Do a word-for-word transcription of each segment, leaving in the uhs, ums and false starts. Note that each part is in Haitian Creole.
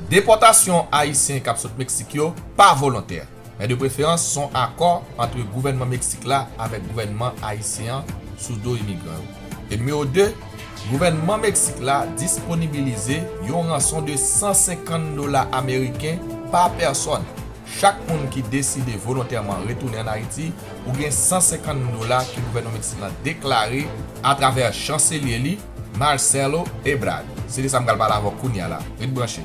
Depòtasyon Ayisyen k ap sot Meksik yo pa volontè, men de preferans s on akò ant gouvènman Meksik la avèk gouvènman ayisyen an sou do imigran yo. E nimewo de, gouvènman Meksik la disponibilize yon ranson de san senkant dola ameriken pa pèsòn. Chak moun ki deside volontèman retounen ann Ayiti, ou gen san senkant dola ke gouvènman Meksik la deklare atravè chanselye li, Marcelo Ebrard. Se de sa m pral pale avè w kounye a la. Ret branche.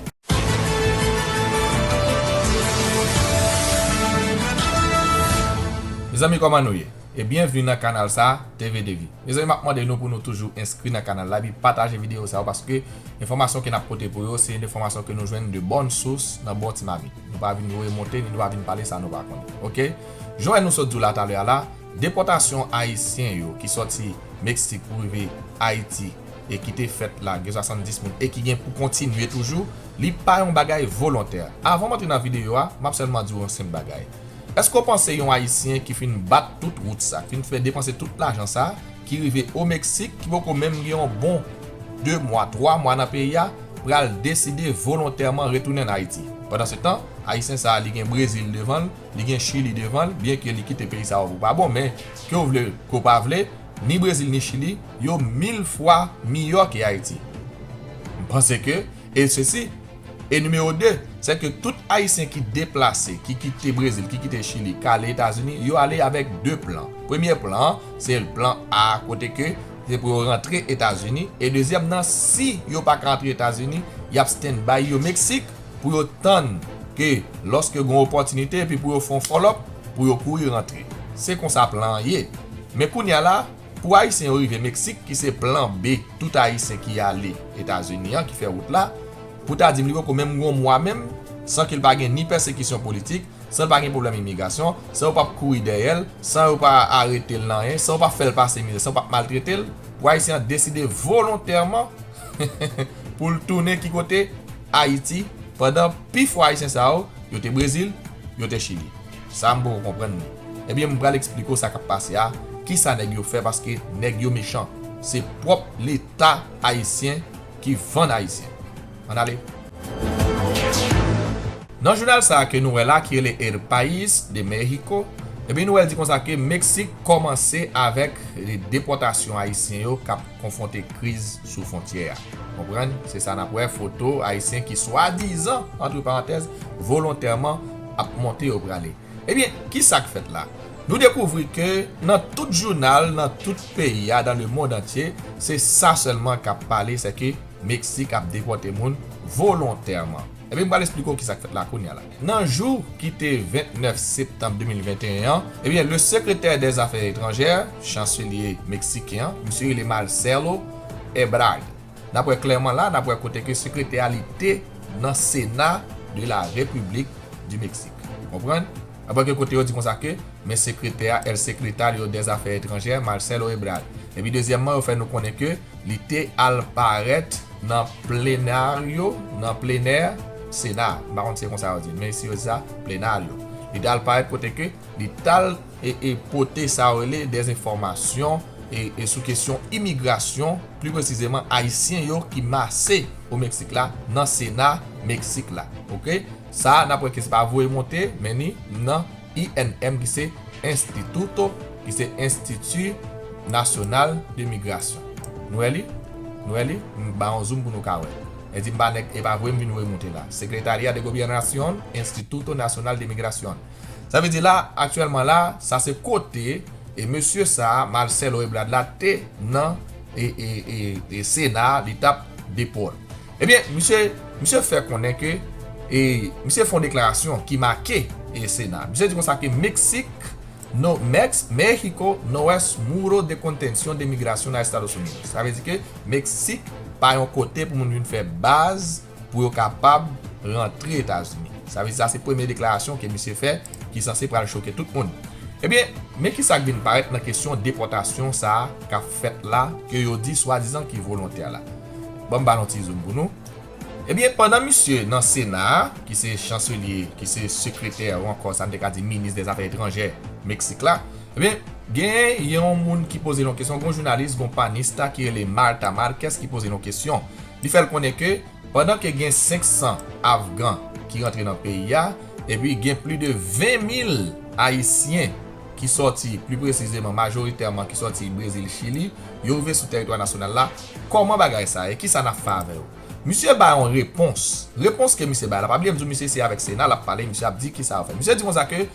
Mezanmi, kòman nou ye? E byenvni nan kanal sa, T V Devi. Mezanmi, m ap mande nou pou nou toujou enskri nan kanal la, epi pataje videyo sa yo, paske enfòmasyon ke n ap pote pou yo, se enfòmasyon ke nou jwenn de bòn sous nan bon ti mamit. Nou pa vin voye monte, ni nou pa vin pale sa nou pa konnen. Oke? Jan nou sot di w la talè a la, depòtasyon ayisyen yo ki sòti Meksik pou rive Ayiti e ki te fèt la, gen swasanndis moun, e ki gen pou kontinye toujou, li pa yon bagay volontè. Avan m antre nan videyo a, m ap sèlman di w yon senp bagay. Èske w panse yon ayisyen ki fin bat tout wout sa, ki fin fè depanse tout lajan sa, ki rive o Meksik, ki poko menm gen yon bon de mwa, twa mwa nan peyi a, pral deside volontèman retounen ann Ayiti? Pandansetan, ayisyen sa a, li gen Brezil devan l, li gen Chili devan l, byenke li kite peyi sa yo pou pa bon, men ke w vle, ke w pa vle, ni Brezil ni Chili, yo mil fwa miyò ke Ayiti. M panse ke, e sesi, e nimewo de, se ke tout ayisyen ki deplase, ki kite Brezil, ki kite Chili, k ale Etazini, yo ale avèk de plan. Premye plan an, se plan A, kote ke se pou yo rantre Etazini, e dezyèm nan, si yo pa ka rantre Etazini, y ap stand by yo Meksik, pou yo tann ke lòske gen opòtinite, epi pou yo fè yon follow up, pou yo kouri rantre. Se konsa plan an ye. Men kounye a la, pou ayisyen yo rive Meksik, ki se plan B tout ayisyen ki ale Etazini an, ki fè wout la, pou ta di m li poko menm yon mwa menm, san ke l pa gen ni pèsekisyon politik, san l pa gen pwoblèm imigrasyon, san yo p ap kouri dèyè l, san yo pa arete l nan anyen, san yo pa fè l pase mizè, san yo pa maltrete l, pou ayisyen an deside volontèman pou l tounen ki kote? Ayiti, pandan pifò ayisyen sa yo, yo te Brezil, yo te Chili. Sa m poko konprann li. Ebyen, m pral eksplike w sa k ap pase a, kisa nèg yo fè, paske nèg yo mechan. Se pwòp Leta ayisyen ki vann ayisyen. Ann ale. Nan jounal sa a ke nou wè la, ki rele El País de México, ebyen, nou wè l di konsa ke Meksik kòmanse avèk depòtasyon ayisyen yo k ap konfwonte kriz sou fwontyè a. Konprann? Se sa n ap wè, foto ayisyen ki swadizan, antre parantèz, volontèman ap monte yo prale. Ebyen, kisa k fèt la? Nou dekouvri ke nan tout jounal, nan tout peyi a, dans le monde entier, se sa sèlman k ap pale, se ke Meksik ap depòte moun volontèman. Ebyen, m pral eksplike w kisa k fèt la kounye a la. Nan jou ki te vennèf septanm de mil venteyen an, ebyen, le secrétaire des affaires étrangères, chanselye meksiken an, misye rele Marcelo Ebrard. N ap wè klèman la, n ap wè kote ke sekretè a li te nan Sénat de la République du Mexique. Konprann? N ap wè ke kote yo di konsa ke, men sekretè a, el secretario des affaires étrangères, Marcelo Ebrard. Epi dezyèmman, yo fè nou konnen ke li te al parèt nan plenaryo, nan plenè Sena. M pa konn si se konsa yo di l, men isi yo di sa, plenaryo. Li te al parèt kote ke li t al e, e pote sa yo rele dezenfòmasyon e, e sou kesyon imigrasyon, pli presizeman ayisyen yo ki mase o Meksik la, nan Sena Meksik la. Oke? Sa a, n ap wè ke se pa voye monte, men ni nan I N M ki se Instituto, ki se Institut National de Migración. Nou wè li? Nou wè li? M ba yon zoom pou nou ka wè. E di m pa nèg, e pa voye m vin voye monte la. Secretaría de Gobernación, Instituto Nacional de Migración. Sa vle di la, aktyèlman la, sa se kote, e mesye sa a, Marcelo Ebrard la, te nan, e, e, e, e Sena, li t ap depòte. Ebyen, misye, misye fè konnen ke, e, misye fè yon deklarasyon ki make, e, Sena. Misye di konsa ke Meksik, no, Mex, México no es muro de contención de migración a Estados Unidos. Sa vle di ke Meksik pa yon kote pou moun vin fè baz pou yo kapab rantre Etazini. Sa vle di sa se premye deklarasyon ke misye fè ki sanse pral choke tout moun. Ebyen, men kisa k vin parèt nan kesyon depòtasyon sa a k ap fèt la, ke yo di swadizan ki volontè la. Ban m ba n yon ti zoom pou nou. Ebyen, pandan misye nan Sena a, ki se chanselye, ki se sekretè ou ankò sa n te ka di minis dèzafè etranjè Meksik la, ebyen, gen yon moun ki poze l yon kesyon, gen yon jounalis, gen yon panista ki rele Marta Marquez ki poze l yon kesyon. Li fè l konnen ke Pandan ke gen senk san Afgan ki rantre nan peyi a, epi gen plis de ven mil Ayisyen ki sòti, pli presizeman, majoritèman ki sòti Brezil, Chili, yo rive sou tèritwa nasyonal la, kòman bagay sa ye? Kisa n ap fè avè yo? Misye bay yon repons. Repons ke misye bay la, pa bliye m di w misye se avèk Sena l ap pale, misye ap di kisa yo fè. Misye di konsa ke,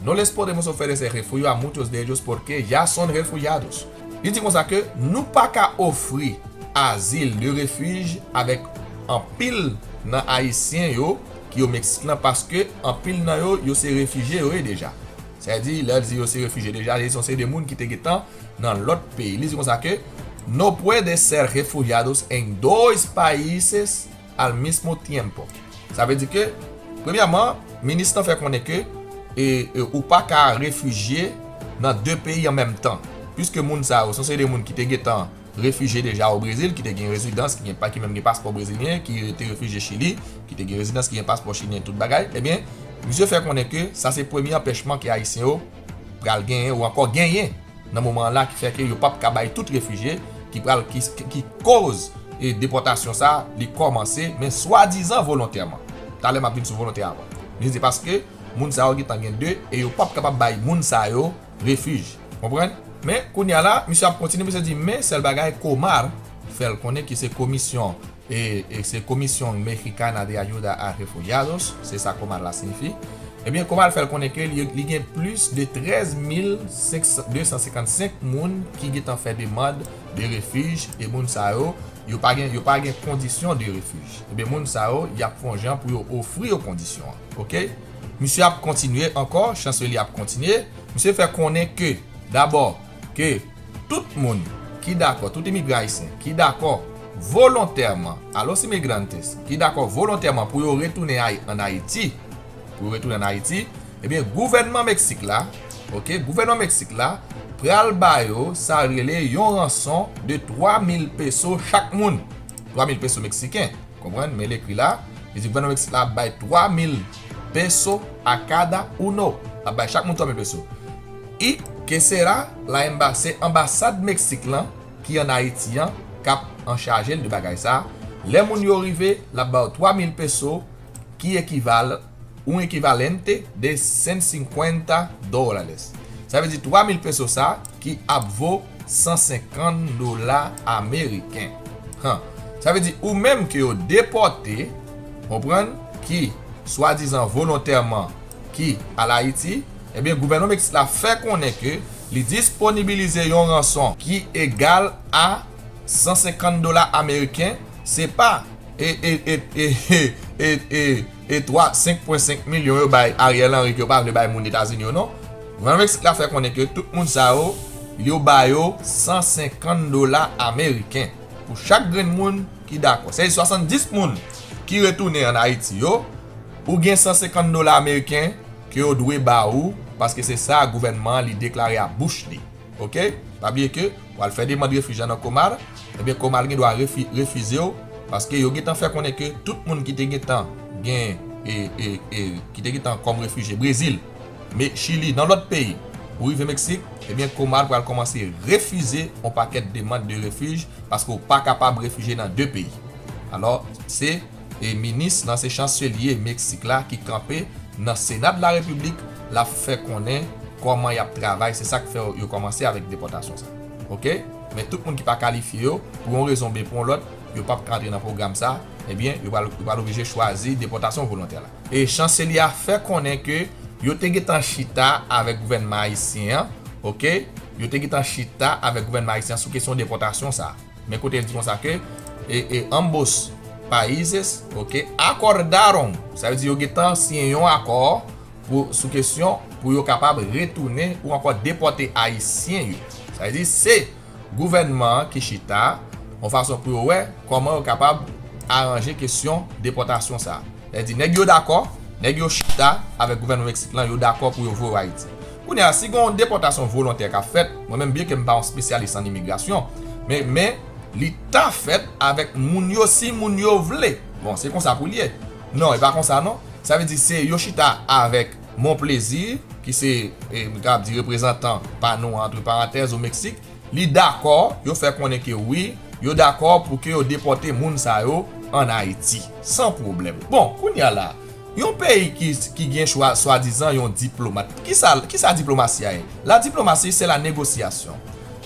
"No les podemos ofrecer refugio a muchos de ellos porque ya son refugiados." Li di konsa ke nou pa ka ofri azil de refij avèk anpil nan Ayisyen yo ki yo Meksik lan, paske anpil nan yo, yo se refijye yo ye deja. Sa vle di, lè l di yo se refijye deja, se yon seri de moun ki te gentan nan lòt peyi. Li di konsa ke, "No puede ser refugiados en dos países al mismo tiempo." Sa vle di ke, premyèman, minis lan fè konnen ke e, e, ou pa ka refijye nan de peyi an menm tan. Piske moun sa yo, se yon seri de moun ki te gentan refijye deja o Brezil, ki te gen rezidans, ki gen pa, ki menm gen paspò brezilyen, ki te refijye Chili, ki te gen rezidans, ki gen paspò chilyen, tout bagay, ebyen, misye fè konnen ke sa se premye anpèchman ke Ayisyen yo pral genyen ou ankò genyen nan moman an la, ki fè ke yo p ap ka bay tout refijye ki pral, ki, ki koz e depòtasyon sa li kòmanse, men swadizan volontèman. Talè m ap vin sou volontè avan. Li di paske moun sa yo gentan gen de e yo p ap kapab bay moun sa yo refij. Konprann? Men kounye a la, misye ap kontinye, misye di, men sèl bagay Comar fè l konnen ki se komisyon e, e se Comisión Mexicana de Ayuda a Refugiados, se sa Comar la siyifi. Ebyen, Comar fè l konnen ke li, li gen plis de trèz mil de san senkannsenk moun ki gentan fè demann de refij, e moun sa yo, yo pa gen, yo pa gen kondisyon de refij. Ebyen, moun sa yo, y ap fè yon jan pou yo ofri yo kondisyon an, oke? Misye ap kontinye ankò, Chanseli ap kontinye. Misye fè konnen ke, dabò, ke tout moun ki dakò, tout imigran ayisyen ki dakò volontèman, a los inmigrantes, ki dakò volontèman pou yo retounen ay-, ann Ayiti, pou yo retounen ann Ayiti, ebyen, gouvènman Meksik la, oke, gouvènman Meksik la pral ba yo sa rele yon ranson de twa mil peso chak moun. Twa mil peso meksiken. Konprann? Men l ekri la, li di gouvènman Meksik la ap bay twa mil peso a cada uno. L ap bay chak moun twa mil peso. Y que será la emba-, se anbasad Meksik lan ki ann Ayiti an k ap anchaje l de bagay sa. Lè moun yo rive, l ap ba yo twa mil peso, ki ekival-, un equivalente de ciento cincuenta dólares. Sa vle di twa mil peso sa ki ap vo san senkant dola ameriken. Han. Sa vle di ou menm ke yo depòte, konprann, ki swadizan volontèman ki al Ayiti, ebyen, gouvènman Meksik la fè konnen ke li disponibilize yon ranson ki egal a san senkant dola ameriken, se pa e, e, e, e, e, e, e twa, senk pwen senk milyon yo bay Ariel Henry ke yo pa vle bay moun Etazini yo non. Gouvènman Meksik la fè konnen ke tout moun sa yo, yo ba yo san senkant dola ameriken pou chak grenn moun ki dakò. Sèdi swasanndis moun ki retounen ann Ayiti yo, ou gen san senkant dola ameriken ke yo dwe ba ou, paske se sa gouvènman an li deklare a bouch li. Oke? Pa bliye ke w al fè demann refij la nan Comar, ebyen Comar gen dwa refi-, refize w, paske yo gentan fè konnen ke tout moun ki te gentan gen, e, e, e, ki te gentan kòm refijye Brezil, men Chili, nan lòt peyi, ou rive Meksik, ebyen Comar pral kòmanse refize yon pakèt demann de refij, paske w pa kapab refijye nan de peyi. Alò, se e minis lan, se chanselye Meksik la ki kanpe nan Sena de la Repiblik, l ap fè konnen kòman y ap travay. Se sa k fè yo kòmanse avèk depòtasyon sa. Oke? Men tout moun ki pa kalifye yo, pou yon rezon oubyen pou yon lòt, yo p ap ka antre nan pwogram sa, ebyen, yo pral, yo pral oblije chwazi depòtasyon volontè la. E chanselye a fè konnen ke yo te gentan chita avèk gouvènman ayisyen an, oke? Yo te gentan chita avèk gouvènman ayisyen an sou kesyon depòtasyon sa. Men kote l di konsa ke, e, e, ambos países, oke, acordaron, sa vle di yo gentan siyen yon akò pou, sou kesyon pou yo kapab retounen ou ankò depòte Ayisyen yo. Sa vle di se gouvènman an ki chita yon fason pou yo wè kòman yo kapab aranje kesyon depòtasyon sa a. Sa vle di nèg yo dakò, nèg yo chita avèk gouvènman Meksik lan, yo dakò pou yo voye w Ayiti. Kounye a, si gen yon depòtasyon volontè k ap fèt, mwen menm, byenke m pa yon espesyalis an imigrasyon, men, men li ta fèt avèk moun yo si moun yo vle. Bon, se konsa pou l ye. Non, e pa konsa non. Sa vle di se yo chita avèk Mon Plaisir, ki se, e, m kapab di reprezantan pa nou, antre parantèz, o Meksik. Li dakò, yo fè konnen ke wi, yo dakò pou ke yo depòte moun sa yo ann Ayiti, san pwoblèm. Bon, kounye a la, yon peyi ki, ki gen chwa, swadizan yon diplomat, kisa, kisa diplomasi a ye? La diplomasi, c'est la négociation.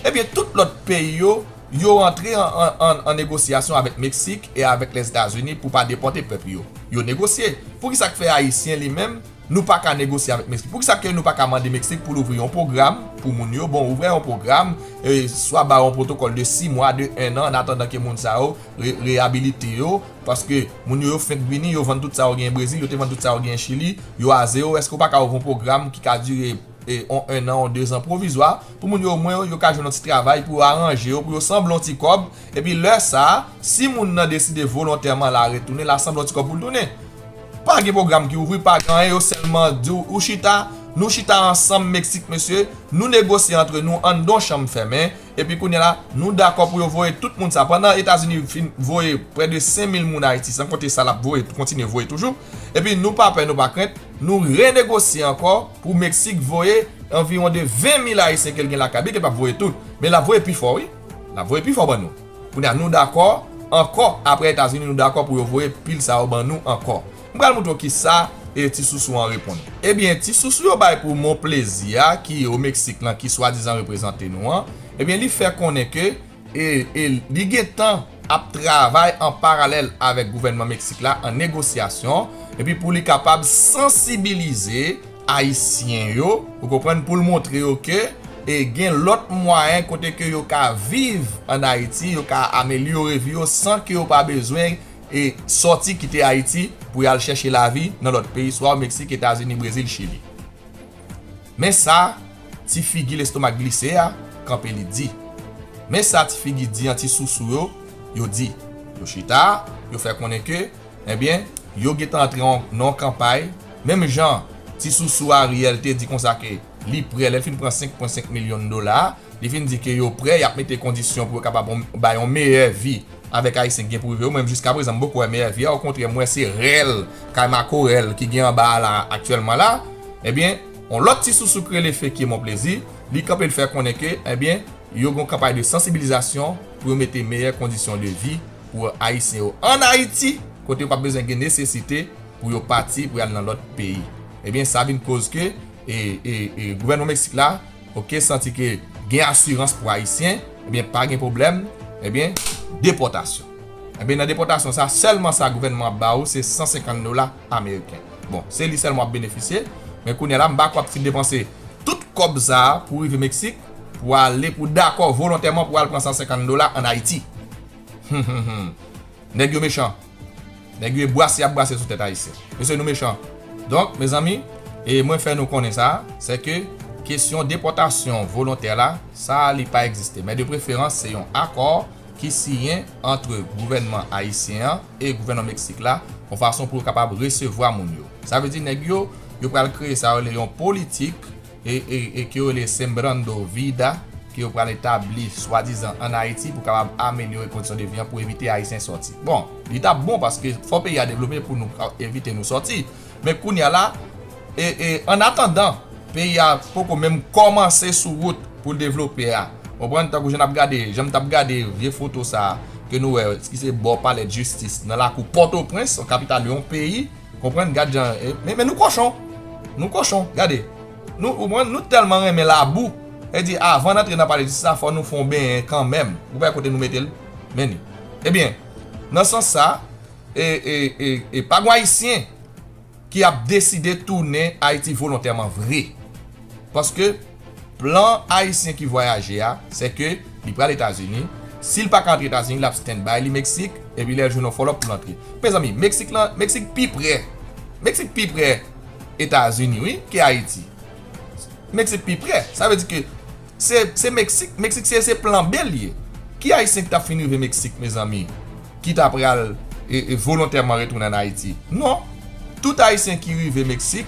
Ebyen, tout lòt peyi yo, yo antre an, an, an, an negosyasyon avèk Meksik e avèk Lèzetazini pou pa depòte pèp yo. Yo negosye. Poukisa k fè Ayisyen li menm, nou pa ka negosye avèk Meksik? Poukisa ke nou pa ka mande Meksik pou l ouvri yon pwogram pou moun yo? Bon, ouvè yon pwogram, e, swa ba yon pwotokòl de sis mwa, de en an, an atandan ke moun sa yo re-, reyabilite yo, paske moun yo, yo fenk vini, yo vann tout sa yo gen Brezil, yo te vann tout sa yo gen Chili, yo a zewo. Èske w pa ka ouvri yon pwogram ki ka dire, e, on en an, on dezan pwovizwa, pou moun yo, omwen, yo ka jwenn yon ti travay, pou yo aranje yo, pou yo sanble yon ti kòb, epi lè sa a, si moun nan deside volontèman la retounen, la sanble yon ti kòb pou l tounen. Pa gen pwogram ki ouvri, pa gen anyen, yo sèlman di w, ou chita, nou chita ansanm Meksik, mesye, nou negosye antre nou anndan yon chanm fèmen, epi kounye a la, nou dakò pou yo voye tout moun sa. Pandan Etazini fin voye prè de senk mil moun Ayiti, san konte sa l ap voye, kontinye voye toujou, epi nou pa pè, nou pa krent, nou renegosye ankò pou Meksik voye anviwon de ven mil Ayisyen ke l gen lakay li, ke l p ap voye tout, men l ap voye pi fò, wi. L ap voye pi fò ban nou. Kounye a, nou dakò ankò, apre Etazini, nou dakò pou yo voye pil sa yo ban nou ankò. M pral montre w kisa, e, ti sousou an reponn. Ebyen, ti sousou yo bay pou Mon Plaisir a, ki o Meksik lan, ki swadizan reprezante nou an, ebyen, li fè konnen ke, e, e, li gentan ap travay an paralèl avèk gouvènman Meksik la an negosyasyon, epi pou li kapab sansibilize Ayisyen yo, ou konprann, pou l montre yo ke, e, gen lòt mwayen kote ke yo ka viv ann Ayiti, yo ka amelyore vi yo san ke yo pa bezwen, e, sòti kite Ayiti pou y al chèche lavi nan lòt peyi, swa o Meksik, Etazini, Brezil, Chili. Men sa ti figi lestomak glise a kanpe li di. Men sa ti figi di an ti sousou yo, yo di. Yo chita, yo fè konnen ke, ebyen, yo gentan antre nan yon kanpay, menm jan ti sousou Ariel te di konsa ke li prè, lè l fin pran senk pwen senk milyon dola, li fin di ke yo prè, y ap mete kondisyon pou yo kapab bay yon meyè vi avèk Ayisyen ki gen pou rive yo. Mwen menm, jiskaprezan, m poko wè meyè vi a. Okontrè, m wè se rèl, kay makorèl ki gen anba a la, aktyèlman la. Ebyen, yon lòt ti sousou k rele Feke Mon Plaisir, li kanpe, l fè konnen ke, ebyen, yo gen yon kanpay de sansibilizasyon pou yo mete meyè kondisyon de vi pou Ayisyen yo ann Ayiti, kote yo p ap bezwen gen nesesite pou yo pati, pou y al nan lòt peyi. Ebyen, sa vin koz ke, e, e, e, gouvènman Meksik la, oke, santi ke gen asirans pou Ayisyen, ebyen, pa gen pwoblèm, ebyen, depòtasyon. Ebyen, nan depòtasyon sa, sèlman sa gouvènman ap ba ou, se san senkant dola ameriken. Bon, se li sèlman w ap benefisye, men kounye a la, m pa kwè w ap fin depanse tout kòb sa a pou rive Meksik, pou ale, pou dakò volontèman pou al pran san senkant dola ann Ayiti. Nèg yo mechan. Nèg yo e brase y ap brase sou tèt Ayisyen. Mesye, nou mechan. Donk, mezanmi, e mwen fè nou konnen sa, se ke kesyon depòtasyon volontè la, sa li pa egziste. Men de preferans, se yon akò ki siyen ant gouvènman ayisyen an e gouvènman Meksik la, yon fason pou yo kapab resevwa moun yo. Sa vle di nèg yo, yo pral kreye sa yo rele yon politik e, e, e ke yo rele Sembrando Vida, ke yo pral etabli swadizan ann Ayiti pou kapab amelyore kondisyon de vi an pou evite Ayisyen sòti. Bon, li t ap bon paske fò peyi a devlope pou nou ka evite nou sòti. Men kounye a la, e, e, an atandan, peyi a poko menm kòmanse sou wout pou l devlope a. Konprann, tankou jan n ap gade, jan m t ap gade vye foto sa a ke nou wè, ki se bò palè jistis nan lakou Pòtoprens, kapital yon peyi. Konprann, gad jan, e, men, men nou kochon. Nou kochon, gade. Nou, ou konprann, nou tèlman renmen labou. E di, avan n antre nan palè jistis la, fò nou fè yon benyen kanmenm. Ou wè kote nou mete l? Men li. Ebyen, nan sans sa, e, e, e, e pa gon Ayisyen ki ap deside tounen Ayiti volontèman vre. Paske plan Ayisyen ki vwayaje a, se ke li pral Etazini. Si l pa ka antre Etazini, l ap stand by, li Meksik, epi lè l jwenn yon fòlòp pou l antre. Mezanmi, Meksik lan, Meksik pi prè. Meksik pi prè Etazini, wi, ke Ayiti. Meksik pi prè. Sa vle di ke se, se Meksik, Meksik se, se plan B l ye. Ki Ayisyen ki t ap fin rive Meksik, mezanmi, ki ta pral, e, e, volontèman retounen ann Ayiti? Non. Tout Ayisyen ki rive Meksik,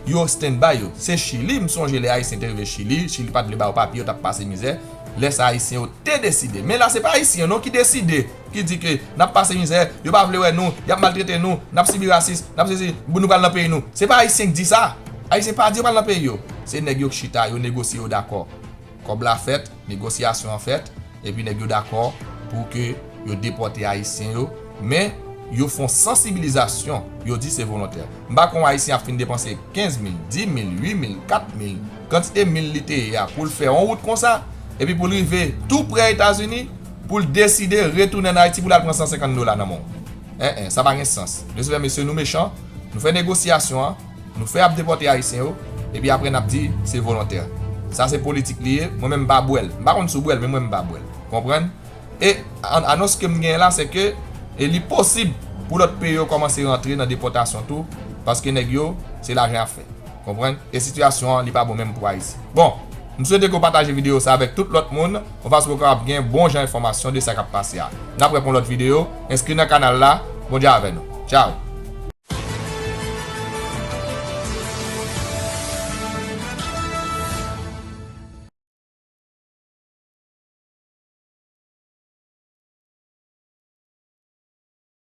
yo stand by yo. Se Chili, m sonje lè Ayisyen te rive Chili, Chili pa t vle ba yo papye, yo t ap pase mizè. Lè sa, Ayisyen yo te deside. Men la, se pa Ayisyen non ki deside, ki di ke n ap pase mizè, yo pa vle wè nou, y ap maltrete nou, n ap sibi rasis, n ap sezi, nou pral nan peyi nou. Se pa Ayisyen ki di sa. Ayisyen pa di yo pral nan peyi yo. Se nèg yo k chita, yo negosye, yo dakò. Kòb la fèt, negosyasyon an fèt, epi nèg yo dakò pou ke yo depòte Ayisyen yo. Men, yo fè yon sansibilizasyon, yo di se volontè. M pa kwè yon Ayisyen ap fin depanse kenz mil, dis mil, uit mil, kat mil, kantite mil li te ye a pou l fè yon wout konsa, epi pou l rive tou prè Etazini, pou l deside retounen ann Ayiti pou l al pran san senkant dola nan men w. En, en, sa pa gen sans. Mesye, mesye, nou mechan, nou fè negosyasyon an, nou fè ap depòte Ayisyen yo, epi apre n ap di se volontè. Sa se politik li ye, mwen menm m pa bwè l. M pa konn si w bwè l, men mwen m pa bwè l. Konprann? E an-, anons ke m genyen la, se ke e li posib pou lòt peyi yo kòmanse rantre nan depòtasyon tou, paske nèg yo, se lajan y ap fè. Konprann? E sitiyasyon an, li pa bon menm pou Ayiti. Bon, m swete ke w pataje videyo sa avèk tout lòt moun, konsa pou w kapab gen bon jan enfòmasyon de sa k ap pase a. N ap wè pou yon lòt videyo, enskri nan kanal la, Bondye avè nou. Tchao!